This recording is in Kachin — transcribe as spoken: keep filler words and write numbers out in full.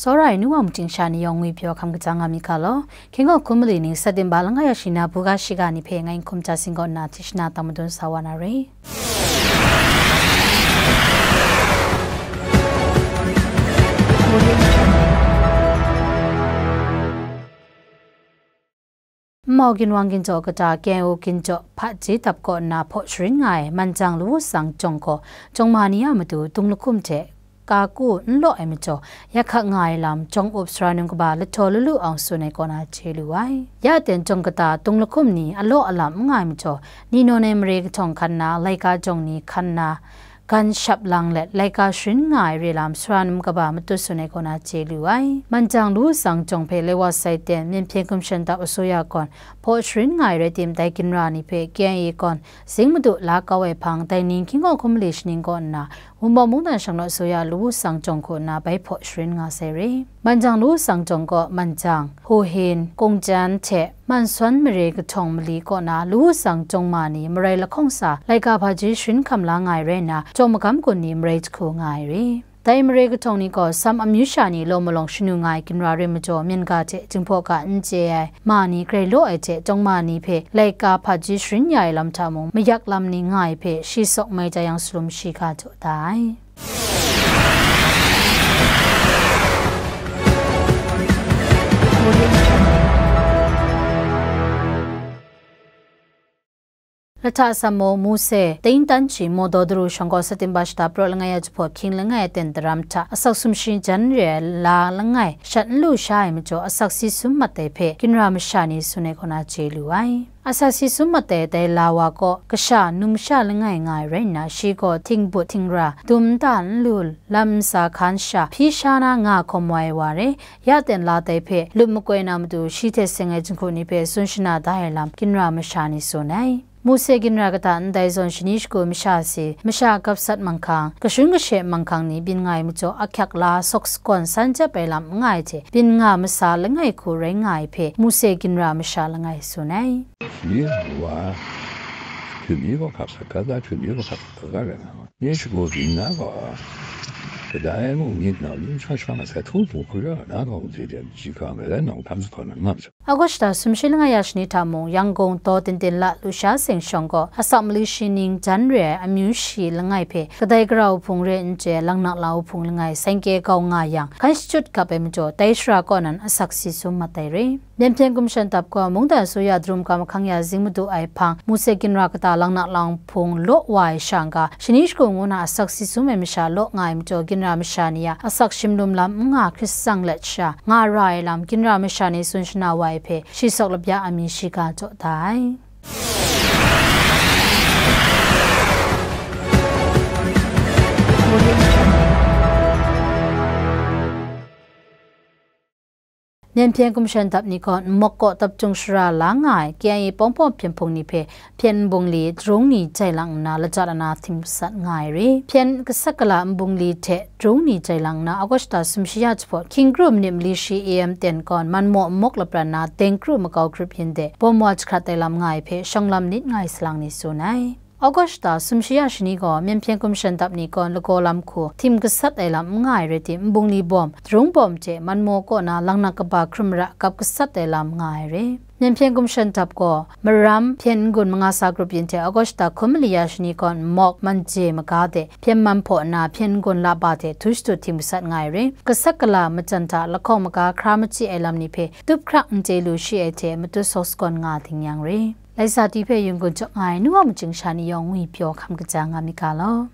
Tsawra ai nu wa mungchying sha ni yawng ngwi pyaw hkam kaja nga myit ga law, hkying hkau hkun mali ning September langai ya shi na buga shiga ni hpe ngai n hkum ja sing kaw nna, Tishna tang madun sa wa na re. Nmau ginwang ginjaw kata K I O ginjaw hpaji dap kaw nna hpaw sharin nga ai Manjang Lawu Sang Jawng gaw, jawng ma ni a matu tung lahkum hte ka ku n law ai majaw, yak hkak nga ai lam, jawng up sara num kaba lahtaw lalu awng tsun ai kaw na chye lu ai. Ya ten jawng kata tung lahkum ni a law a lam n nga ai majaw, ni nawn ai mare kahtawng hkan na, laika jawng ni hkan na, gan shap lang let, laika sharin nga ai re lam sara num kaba matut tsun ai kaw na chye lu ai. Manjang Lawu Sang Jawng hpe laiwa sai ten, Myen Hpyen Gumshan Dap Asuya gawn hpaw sharin nga ai rai tim, dai ginra ni hpe K I A gawn zing madu la kau ai hpang, dai ning hkying hkau hkun mali shaning kaw nna, Wunpawng mungdan shang naw asuya Lawu Sang Jawng hku nna bai hpaw sharin nga sai re. Manjang Lawu Sang Jawng gaw Manjang, Hawhin, Kungjan hte Mansuan mare kahtawng mali kaw na Lawu Sang Jawng ma ni marai lahkawng sa laika hpaji sharin hkam la nga ai rai nna, jawng magam gun ni marai jahku nga ai re. Dai mare kahtawng ni gaw Sam amyu sha ni law malawng shanu nga ai ginra re majaw, myen ga hte Jinghpaw ga n chye ai ma ni grai law ai hte, jawng ma ni hpe laika hpaji sharin ya ai lam hta mung, mayak lam ni nga ai hpe shi sawk mai ja yang, salum shi ga jaw da ai. Lahta Sammo, Muse, Tengtan Chi, Mawdaw Daru shawng gaw September shata praw langai ya jahpawt hkying langai ya ten daram hta asak sumshi jan re ai la langai shat n lu sha ai majaw, asak si sum mat ai hpe ginra masha ni tsun ai kaw na chye lu ai. Asak si sum mat ai dai la wa kaw kasha numsha langai nga ai rai nna, shi gaw htingbut htingra, dum nta n lu, lam ntsa hkan sha hpyi sha na nga hkawm wa ai wa re, ya ten la tai hpe lup makoi na matu, shi hte seng ai jinghku ni hpe tsun shana da ai lam ginra masha ni tsun ai. Muse ginra kata ndai zawn shani shagu masha si, masha gap sat manghkang, kashun kashe manghkang ni byin nga ai majaw, ahkyak la sawk sagawn san jep ai lam n nga ai hte, byin nga masa langai hku rai nga ai hpe Muse ginra masha langai tsun ai. Shani wa, hpyi mi gaw hkap sat ga, hpyi mi gaw hkap sat ga rai nga. Nye shagu byin na gaw, kadai mung myit nau ning sha sha masai htung hpung hkru ya na gaw, mung hte jan ji hkra mai lai nau htam sahkawn na nga myit. August sumshi langai ya shani hta mung, Yangon daw tintin la lusha seng shawng gaw, asak mali shi ning jan re ai amyu shi langai hpe, kadai gara wuhpung re n chye, langnak la wuhpung langai, saingkye gau nga yang, hkan shachyut gap ai majaw, dai shara kaw nan asak si sum mat ai re. Myen Hpyen Gumshan Dap gaw, mungdan asuya darum ga mahkang ya zing madu ai hpang, Muse ginra kata langnak la wuhpung law wa ai sha n-ga, shani shagu ngu na asak si sum ai masha law nga ai majaw, ginra masha ni a asak shim lum lam n nga hkrit tsang let sha, nga ra ai lam, ginra masha ni tsun shana wa ai hpe, shi sawk lapya amyu shi ga jaw da ai. Myen Hpyen Gumshan Dap ni gaw Nmawk kaw Tapcung Shara la nga ai K I A Pawngpawng Hpyen Hpung ni hpe hpyen nbungli, drone ni jai lang nna, lajat lana htim gasat nga ai re. Hpyen gasat gala nbungli hte drone ni jai lang nna, August sumshi ya jahpawt, hkying kru manit mali shi A M ten kawn, Manmaw Nmawk lapran na, Deng kru makau grup yin de, bawm wa jahkrat ai lam nga ai hpe, shawng lam nit nga ai salang ni tsun ai. August sumshi ya shani gaw, Myen Hpyen Gumshan Dap ni gaw lagaw lam hku htim gasat ai lam n nga ai rai tim, nbungli bawm, drone bawm hte Manmaw kaw na langnak kaba hkrum mara gap gasat ai lam nga ai re. Myen Hpyen Gumshan Dap gaw, Maram, Hpyen N-gun manga sa grup yin hte August hkun mali ya shani gaw, Nmawk, Manje maga de, Hpyen Man hpaw nna Hpyen N-gun laba de htu shadut htim gasat nga ai re. Gasat gala majan hta lahkawng maga hkra machyi ai lam ni hpe tup hkrak n chye lu shi ai hte, matut sawk sagawn nga ding yang re. Laisa ti hpe yun-gun jaw nga ai nu wa machyin sha ni yawng ngwi pyaw hkam kaja nga myit ga law.